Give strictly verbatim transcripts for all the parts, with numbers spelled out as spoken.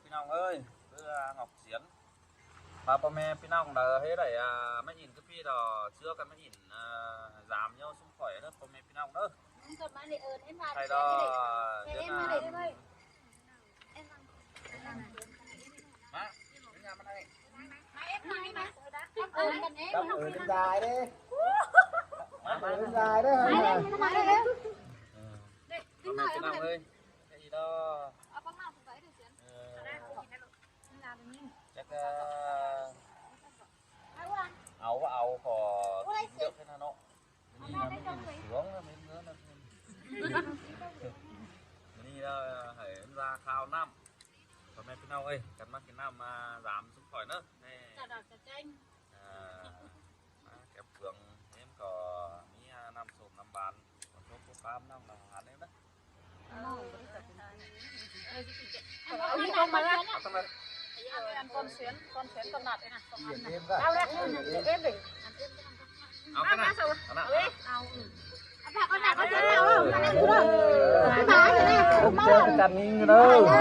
Phi ꞌnọng ơi, ꞌpưa Ngọc Diến. Pha ꞌpo ꞌme phi ꞌnọng đaư ꞌhế đảy, à, ꞌmá ỉn ꞌcọ phi đỏ, ꞌchưa căn ꞌmá ỉn, à, dam ꞌnhó sung khỏi ꞌnớ, ꞌpo ꞌme phi ꞌnọng ꞌnớ. Thầy đỏ, Diến à. Má, đến nhà mà này. Cặp ở bên dài đi. Cặp ở bên dài đi. Ừ. ꞋPo ꞌme phi ꞌnọng ơi. Cái gì đó. Chắc, ờ, au, au khỏi kín được thế nào nó. Bơ ꞌnị nó bơ ꞌnị sướng nó bơ ꞌnị nó. Bơ ꞌnị nó hảư ăn ꞌva khao ꞌnặm. ꞌPo ꞌme phi ꞌnọng ơi, căn ꞌmá kin ꞌnặm, à, dam sung khỏi ꞌnớ. Nê. À, à, kép phượng, ꞌếm ꞌcọ ꞌmí, à, ꞌnặm sôm ꞌnặm ban. Còn số cô cam ꞌnọng là hẳn ꞌếm đó. Ăn con xuyến, con xuyến con nạt đây này. Ăn ꞌếm đi. Au cái này. Ăn ạ. Chén chắn đi đâu. Mà,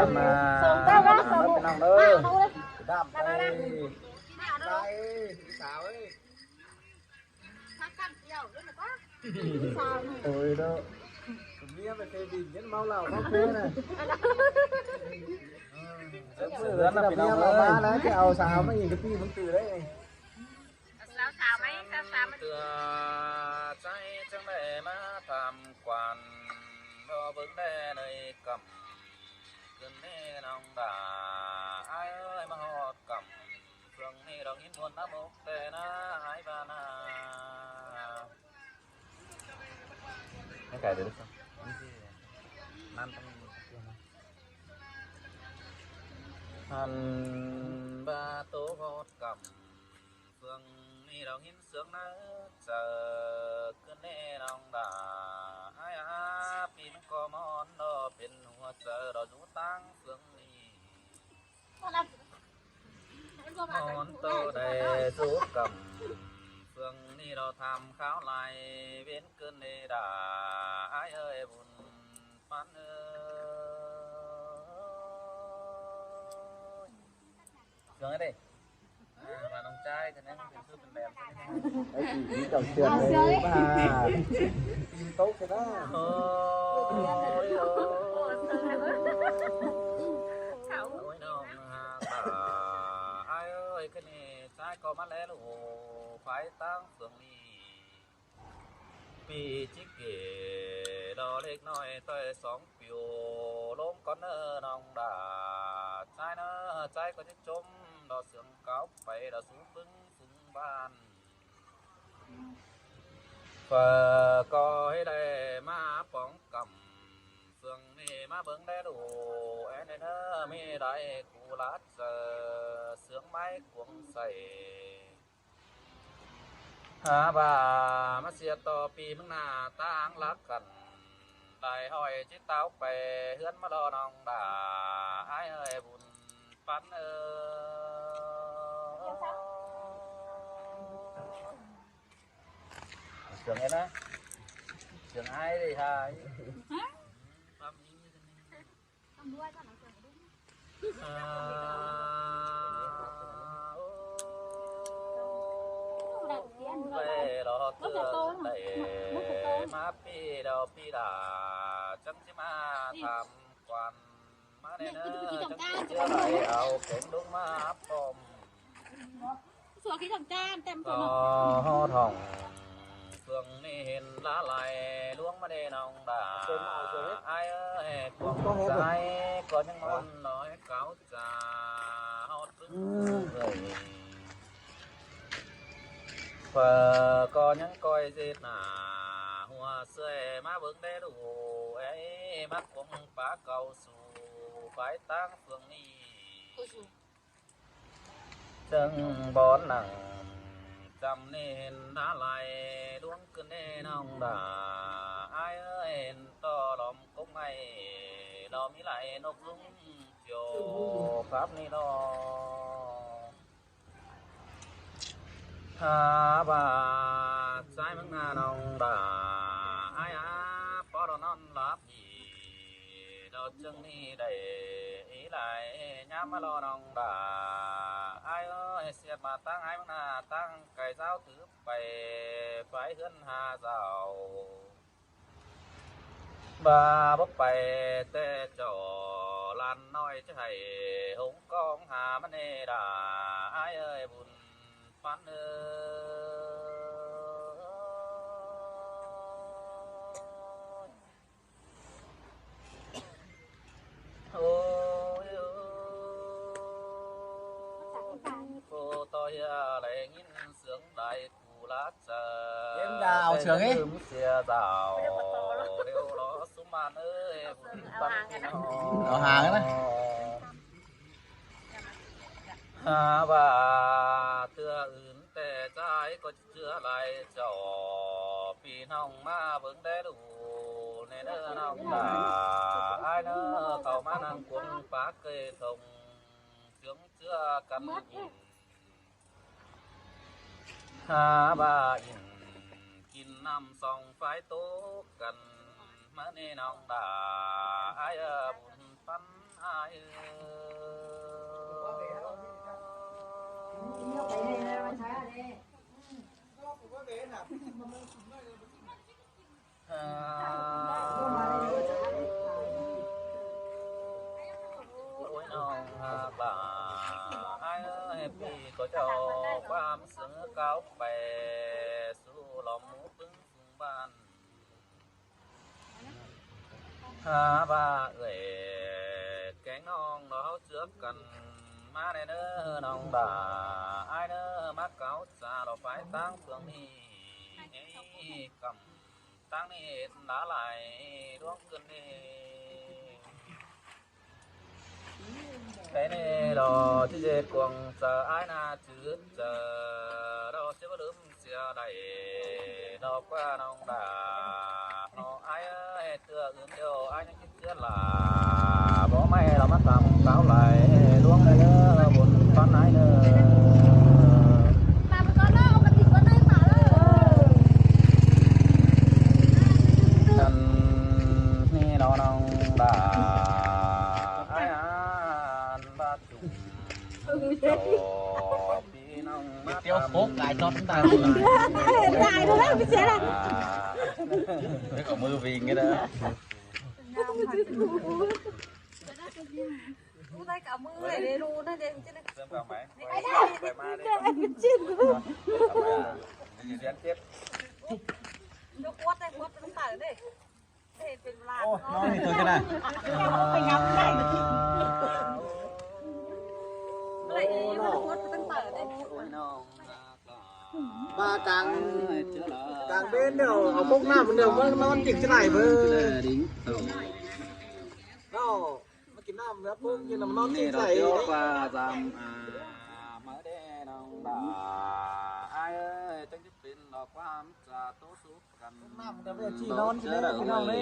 mà, mà, mà, mà, đam tay. Tay, xáo ấy. Ôi đó. Mía mà phê bình nhất máu lào máu phê này. Sớm sớm là phải đọc ơi. Má đấy, cái ao xáo mà nhìn cái pi thông tử đấy. Sao sao mấy, sao sao mấy. Tưa, cháy trắng đe má tham quan, đo bướng đe nơi cẩm. Cơn đe nong đà, ai ơi mà hót cẩm. Phượng nê đo nghìn muôn ná mốc đe ná, ai ba ná. Cái cài được không? Năn tăng. Hẳn ba tố hót cẩm. Phượng nê đo nghìn sướng ná, chớ cơn đe nong đà. Ai á, pin có món đo pin hùa chớ đo dú táng Phượng nê. Món tô đe dú cẩm. Phượng nê đo tham kháo lai, bên cơn đe đà. Ai ơi, bún pắn ơi. Sướng đấy. À, mà nong cháy thì nên mình cứ bình đèn. Đấy, chỉ, chỉ chồng sướng đấy mà. Tìm tốt thì đó. Ôi, ôi. Ôi, nong, à, bà. Ai ơi, cái này cháy có mắt lé lụ, phải tăng Phượng đi. Pí chích kể lo lếc ꞌnọi ꞌtoi sóng piu ꞌlốm con ꞌnớ nong đà. Cháy ꞌnớ, cháy có chết chốm, đo sướng cáo pay, đo sú bứng sướng ban. Phở có ꞌhế đe má póng cẩm, Phượng nê má bướng đe đủ, én đe ꞌnớ mê đai cú lát giờ, sướng mái cuống sảy. Hả bà, má sia to pi mứng nà ta áng lắc khẩn. Đài hỏi chứ táo pè hướn má lo nong đà. Ai ơi, bún pắn ơi. Sướng em á. Sướng ai đi hai. Hả? Về lo tựa đẩy má pi đào pi đà, chắng chứ má tham quan má nên chắng chứ đẩy ao kén đúng má pom. Sủa khi thằng cha, tem sủa nó. Có thòng Phượng nê hên lá lai luống má đê nong đà. Ai ơi, cuồng trái có những món nói cáo trà hót bứng người. Phở có những coi dệt nà hùa sưởi má bướng đê đủ ấy, má cuồng pá cầu sù phái táng Phượng nê. Châng bón nẳng chăm nên đã lai đuống cơn đê nong đà. Ai ơi, hên to lòm cốc ngay, lòm ý lai nốc lúng chiều pháp ni lo. Hả bà, sai măng nà nong đà. Ai á, pó đo non láp nhỉ. ꞌChương ꞌnị đảy ꞌí lai ꞌnhám ꞌmá lo ꞌnọng đa. Ái ơi, ꞌsịt ꞌmá ꞌtáng ái ꞌmướng ꞌná ꞌtáng cai dáo thứ pay phái ꞌhướn ha dao. ꞌVa báu pay ꞌtẹ chảu lan ꞌnọi ꞌchớ hảy hống ꞌcóng ha ꞌmắn ꞌnị đa. Ái ơi, bun phắn ơi. Ôi, ôi, cô tôi, à, lại nghìn sướng đại cụ lá trời. Em đào sướng ấy. Lưm xìa dạo, rêu ló súng màn ơi, bun phắn ơi. Ở hàng ấy đó. Ha, ꞌva ꞌtưa ứn ꞌtẹ ꞌchái ꞌcọ ꞌchưa lai chảu ꞌpi ꞌnọng ꞌmá bớng đé đu ꞌnê ꞌnớ ꞌnọng đa. Ái ꞌnớ khảu ꞌmá ꞌnăng cuông pák ꞌcới thông sướng ꞌchưa căn ꞌnịn. Ha, ꞌva ỉn kin ꞌnặm song phái tố căn ꞌmá ꞌnị ꞌnọng đa. Ái ơi, bun phắn ái ơi. Ôi ꞌnọng ha ꞌva ái ơi, ꞌpi ꞌcọ chảu ꞌquám sướng cáo pay su lom mú ꞌpứng phung ꞌván. Ha, ꞌva ơi, kéng ꞌnọng nó ꞌchưa căn ꞌmá ꞌnê ꞌnớ ꞌnọng đa. Ái ꞌnớ ꞌmá cáo cha lo phái ꞌtáng phướng ꞌnị, ê, cắm ꞌtáng ꞌnị ꞌná lai đuống cơn ꞌnị. Cái ꞌnị lo ꞌchí ꞌdệt cuông chaư ái ꞌná chứ chaư lo ꞌchí báu lưm sia đảy lo ꞌquá ꞌnọng đa. Lo ái ơi, ꞌtưa ứn điêu ái ꞌnhắng ꞌchí ꞌchứa lả báu ꞌmạy lo ꞌmá tăm cáo lai đuống ꞌnê ꞌnớ, bun phắn ái ꞌnớ. Căn ꞌnị lo ꞌnọng đa. Ái ăn bát chủng chọ ꞌpi ꞌnọng ꞌmá. Tiêu tăm khốp lai chót ꞌtáng. Lai đó là cái xe này. Cái có mưa vinh cái đó. Ú, tay cả mưa này, để lù nó, để, để. Sớm cả máy. Quay, quay mà đi. Cái gì gián tiếp. Nó quát đây, quát nó tải đây. Đây, bên là. Ô, nó thì thôi cái này. Cái này, nó quát nó tải đây. Ôi, nó. ꞌVa cang, cang bên điêu, au cốc ꞌnặm điêu, ꞌmá ꞌnón ꞌchịt ꞌchớ đảy bơ. ꞌNọ, ꞌmá kin ꞌnặm, ꞌmá cốc kin ꞌnặm ꞌnón ꞌchịt ꞌchớ đảy. ꞌVa dăm, à, ꞌmá đé ꞌnọng đa. Ái ơi, chắng ꞌchí pên lo ꞌquám cha ꞌtố sú căn. Cốc ꞌnặm điêu, ꞌchí ꞌnón ꞌchớ đảy ꞌnọng đé.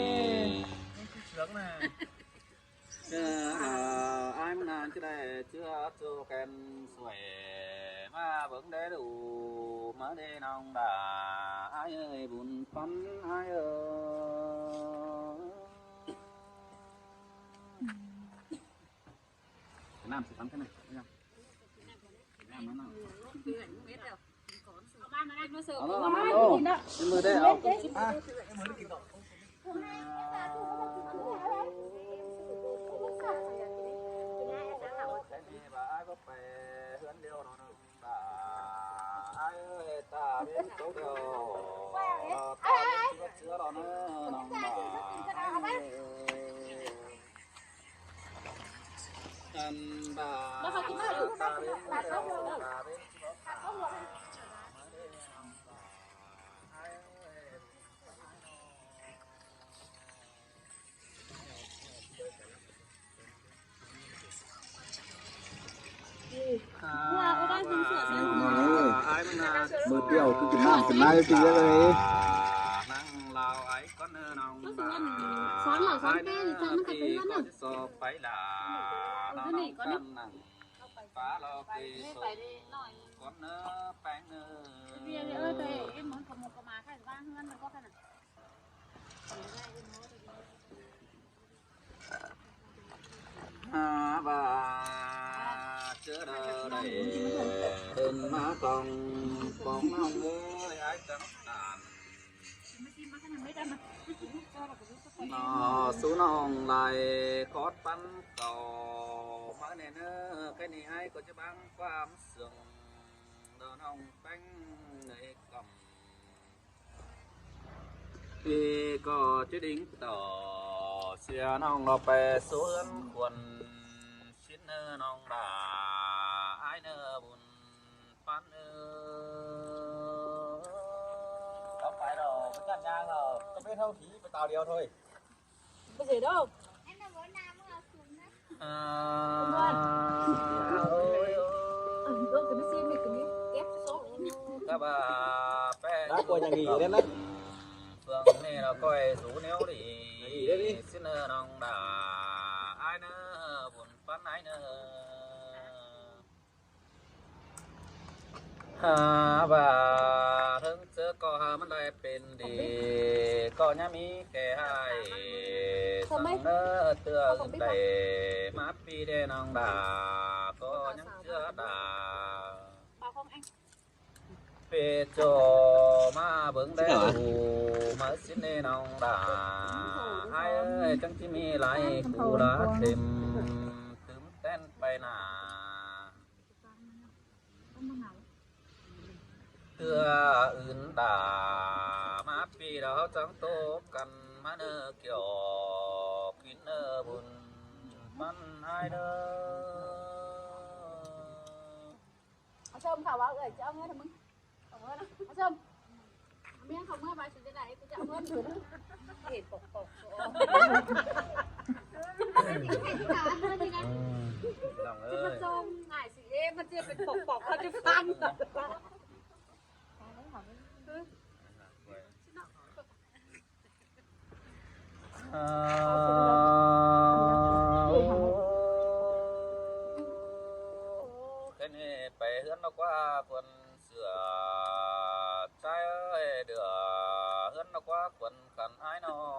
Chơ, à, ái ꞌmá ꞌnán ꞌchớ đảy ꞌchưa ꞌchô khen sui ꞌmá bớng đé đu ꞌmá đé ꞌnọng đa. Ái ơi, bun phắn ái ơi. Cái nam sẽ tắm cái này, thấy không? Cái nam nó nặng. Alo, alo. Em mời đây, alo. À, em mời đi. Cái này bà ai có phải hướn liêu nó đâu. Bà ai ơi, ta biết cốc đâu. Ờ, ta biết chữa chữa đó nữa, nó bà ai ơi. Ăn bà ta biết cốc đâu, ta biết chữa đó. Mưa điêu cứ kin ꞌnặm kin ꞌnái ꞌchí ꞌdệt ꞌnị. Đưn ꞌmá tong pong ꞌnọng ới, ái chắng tản. ꞌNọ sú ꞌnọng lai khót pắn cầu ꞌmá ꞌnê ꞌnớ, cái ꞌnị ái ꞌcọ ꞌchí báng ꞌquám sương đo ꞌnọng ꞌpéng ꞌnị cỏm. ꞌI ꞌcọ ꞌchí đính tỏ sia ꞌnọng lo pe số ꞌhướn khuôn. Sín ꞌnớ ꞌnọng đa ái ꞌnớ bun pắn ꞌnớ. Không phải đâu, có chăn nhang đâu, có biết không, chỉ phải tàu điều thôi. Có gì đâu. À, ôi, ôi. Ơ, cái nó xin thì cứ ép số. Các bà pe. Đã qua nhà nghỉ đến đấy. Phường này là coi rủ nếu đi. Nhà nghỉ đấy đi. Sín ꞌnớ ꞌnọng đa ái ꞌnớ bun pắn ái ꞌnớ. Hả, và thớng ꞌchớ ꞌcọ hả ꞌmắn đảy pên đi, ꞌcọ ꞌnhá ꞌmí kẻ ꞌhại. Săng ꞌnớ ꞌtưa ứn đảy ꞌmá pi đé ꞌnọng đa, ꞌcọ ꞌnhắng ꞌchưa đa. Pê ꞌchọ ꞌmá bớng đé ꞌlụk, ꞌmá sín ꞌnê ꞌnọng đa. Ái ơi, chắng ꞌchí ꞌmí lai khu đa thím, tứm ꞌtến pay nả. ꞌTưa ứn đa ꞌmá pi đa ꞌháu chắng ꞌtố căn ꞌmá ꞌnớ kiẻo quín ꞌnớ bun pắn ái ꞌnớ. Áo Sâm khảo báo gửi cho ông nhé, thằng Mưng. Áo Sâm. Miếng không mưa, bài sự thế này, tôi chọn mưa. Để bọc bọc. Lòng ơi. Ngại sự êm, mà chưa phải bọc bọc, không chứ phan. Cái này phải hướn nó qua quần sửa trái ơi, đửa hướn nó qua quần khăn ái nó.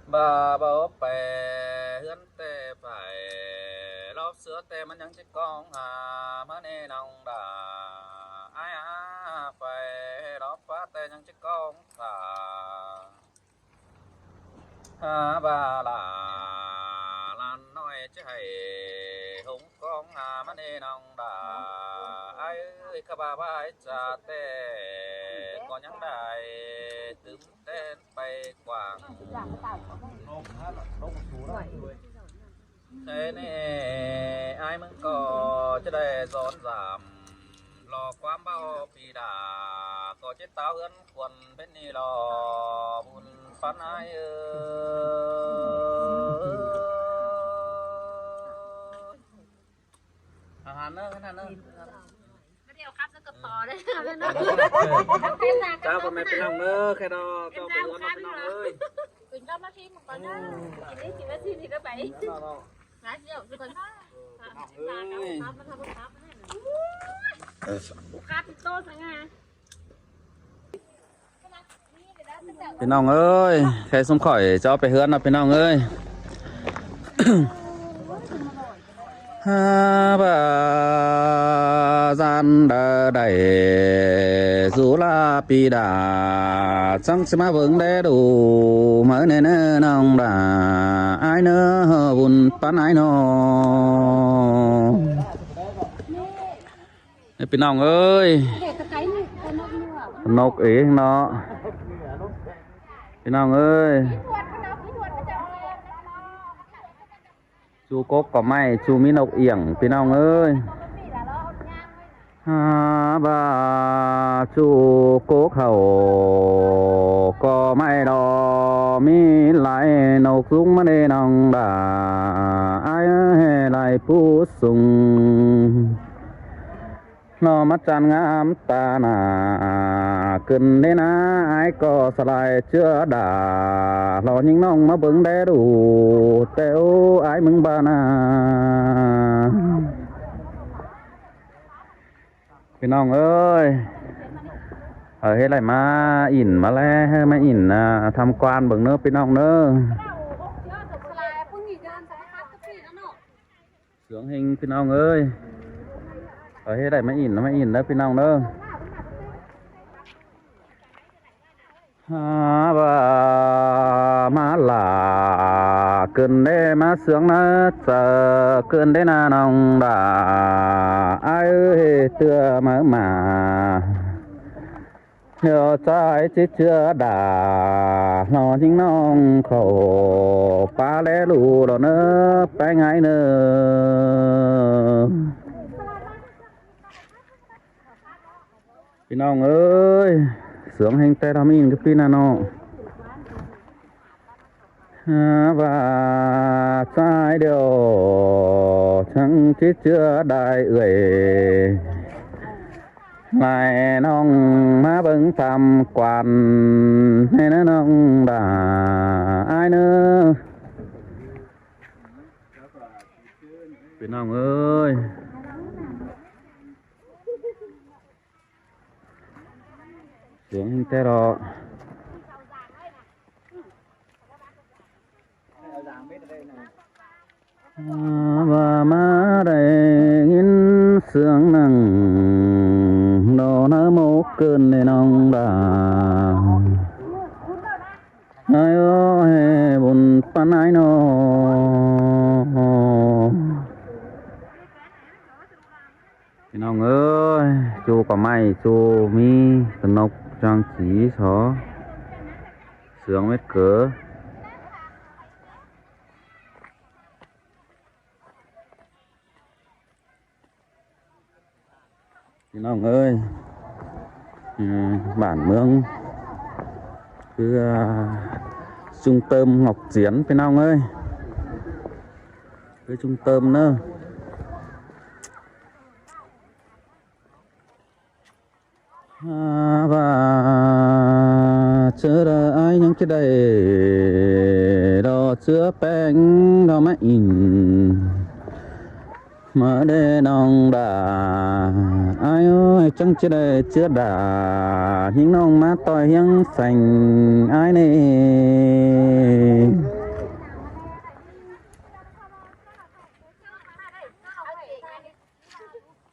Bà bảo phải hướn tê phải lóp sửa tê mà nhắn chứ con à, mà nê nòng đã ai à, phải lóp phá tê nhắn chứ con à. À, bà là lan nói chứ hay hùng con à, mà nê nòng đã ai ơi, các bà bà ấy cha tê có nhắn đài tứng tên bay quảng. Thế nè, ai mưng có chứ đây dọn giảm lo quán bao pì đà, có chết táo hướn quần bên ni lo bùn phán ai ơi. Hàn hàn nữa, hàn hàn nữa. Chào bà mẹ Phi Long ơi, khe đó, cho Phi Long, Phi Long ơi. Quỳnh Long nó phim một con đó. Chị đi, chị đi, chị đi, chị đi. Nói rượu, chị còn. Ơi. Khát thì tô sang à. Phi Long ơi, khe sum khỏi cho pê hướn nó Phi Long ơi. Ha, bà gian đa đảy dù là pì đà, chắng chứ mà vướng đế đủ, mới nên nè nòng đà, ai nơ hơ vun pán ai nó. Ê, Phi Long ơi. Nộc ế nó. Phi Long ơi. Chu cốc có may, chu mí nộc iểng, Phi Long ơi. À, bà chu cốc hậu có may đó, mí lai nộc dúng mà nê nòng đà. Ai ơi, lai phú sung. Nó mắt chan ngắm ta nà, cưng đế ná ai có sa lai chưa đà, lo những nông mà bứng đế đủ, têu ai mừng ba nà. Phi Long ơi, ở hết lại mà in mà lẽ, hơi mà in à, tham quan bứng nữa Phi Long nữa. Sướng hên ꞌpi ꞌnọng ơi. Ờ, ꞌhế đảy ꞌmá ỉn, ꞌmá ỉn ꞌnớ ꞌpi ꞌnọng ꞌnớ. Ha, ꞌva ꞌmá lả cơn đé ꞌmá sướng ꞌnớ, ꞌchớ cơn đé ꞌna ꞌnọng đa. Ái ơi, ꞌtưa ꞌmá ꞌmá. Lo ꞌchái ꞌchí ꞌchưa đa, lo ꞌnhính ꞌnọng khảu pá ꞌlé ꞌlụk lo ꞌnớ, ꞌpéng ái ꞌnớ. ꞌPi ꞌnọng ơi, sướng hên ꞌtẹ ꞌló ꞌmí ꞌnị ꞌcứ ꞌpi ꞌna ꞌnọng. Ha, ꞌva ꞌchái điêu, chắng ꞌchí ꞌchưa đai ưởi. Lai ꞌnọng ꞌmá bớng tham quan, ꞌnị ꞌnớ ꞌnọng đa, ái ꞌnớ. ꞌPi ꞌnọng ơi. Sướng hên ꞌtẹ ꞌló. Ha, ꞌva ꞌmá đảy ꞌnghín sướng ꞌnăng, ꞌnọ ꞌnớ mốc cơn đé ꞌnọng đa. Ái ơi, bun ꞌpắn ái ꞌnớ. ꞌPi ꞌnọng ơi, ꞌchu ꞌcọ ꞌmạy, ꞌchu ꞌmí tơnốc ꞌchang ꞌchí so. Sướng mết ꞌcọ. ꞌPi ꞌnọng ơi, ừ, bản ꞌmướng cứ, à, trung tâm Ngọc Chiến ꞌpi ꞌnọng ơi. Cứ trung tâm ꞌnớ. À, ꞌva ꞌchớ đa ái ꞌnhắng ꞌchí đảy lo ꞌchưa ꞌpéng lo ꞌmá ỉn. ꞌMá đé ꞌnọng đa, ái ơi, chắng ꞌchí đảy ꞌchưa đa, ꞌnhính ꞌnọng ꞌmá ꞌtoi ꞌhiếng seng ái ꞌnị.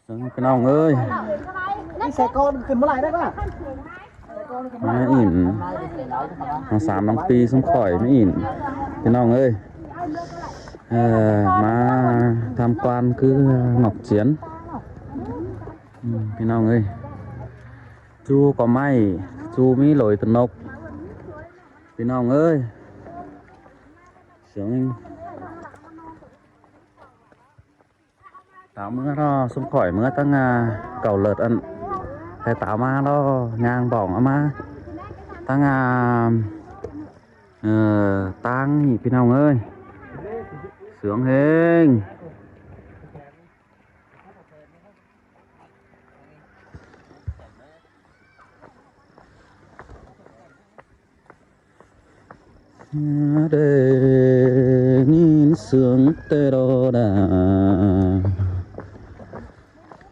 Sướng ꞌpi ꞌnọng ơi. Đi xe con khửn ꞌmá lai đảy ꞌva? ꞌMá ỉn. ꞌMá sam ꞌnọng ꞌpi sung khỏi ꞌmá ỉn. ꞌPi ꞌnọng ơi. Ờ, ꞌmá tham quan cứ Ngọc Chiến. Ừ, ꞌpi ꞌnọng ơi. ꞌChu ꞌcọ ꞌmạy, ꞌchu ꞌmí lối tơnốc. ꞌPi ꞌnọng ơi. Sướng. Táo ꞌmứa ꞌlo, sung khỏi ꞌmứa ꞌtáng, à, cảu lợt ăn. Hay táo ꞌmá ꞌlo, ꞌnhang bỏng ꞌmá. ꞌTáng, à, ờ, ꞌtáng ꞌnị ꞌpi ꞌnọng ơi. Sướng hên. Đảy ꞌnghín sướng ꞌtẹ ꞌló đa.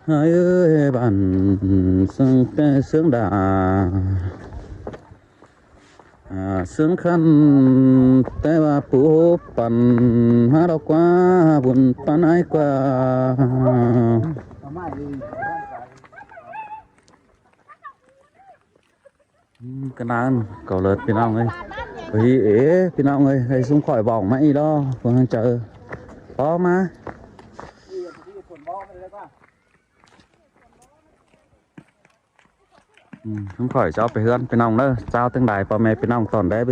Ái ơi, bản sướng ꞌtẹ sướng đa. À, sướng khăn ꞌtẹ ꞌva pú păn há đao ꞌquá, bun ꞌpắn ái ꞌquá. Ừ, cái nắng cầu lợt ꞌpi ꞌnọng ơi. Ôi, ê, ꞌpi ꞌnọng ơi, hay sung khỏi bỏng ꞌmá ꞌnị ꞌlo, phung hăng chảu. Có ꞌmá. Ừ, sung khỏi chảu pay ꞌhướn ꞌpi ꞌnọng ꞌnớ, chảu ꞌtếng đai ꞌpo ꞌme ꞌpi ꞌnọng tỏn đé